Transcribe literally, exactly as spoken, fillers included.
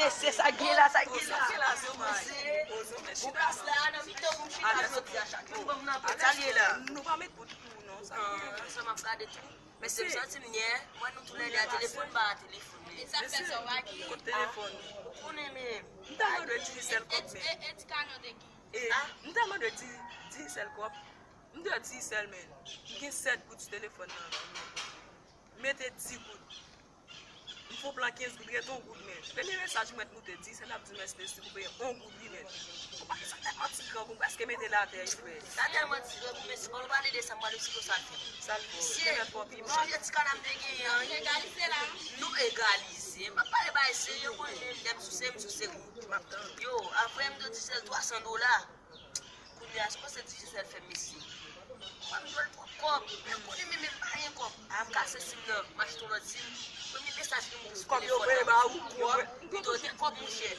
Se sa k gen la, sa k gen la. Bon plas la, nan mitan moun chita jodi a, chak moun ban m nan plas. Sa l ye la? Nou pa met bout pou ou non, sa k gen. Sa m ap gade tou. Mesye, m santi m nyè, mwen nou tou lè a telefòn ba a telefòn. Mesye, kote telefòn? Ou konnen men. M ta mande w Digicel kòb men. E, m ta mande w Di- Digicel kòb. M te di sèl men. M gen sèt goud sou telefòn nan. Mete di goud. M fè plan kenz goud, rete yon goud men. Premye mesaj mwen t moute, di sèl ap di m espesifik ou peye yon goud wi men. Konpani sa tèlman ti grangou, m prèske mete l atè wi frè. Sa tèlman ti grangou, men si pa w pale de sa, m pale sou sa fè. Sa l fè? Mesye, ou chanje ti kana m te genyen an. Nou egalize la. Nou egalize. M ap pale bagay serye, ou konnen lè m souse, m souse goud. M ap tann. Yo, apre m te di sèl twa san dola. Kounye a, se konsa Digicel fè m mesye. Mwen m dwe l twòp kòb. Mwen konnen men men m pa gen kòb. A m kase sim nan, m achte yon lòt sim. Premye mesaj ki m voye sou telefòn nan, kòb, pito te kòb monchè.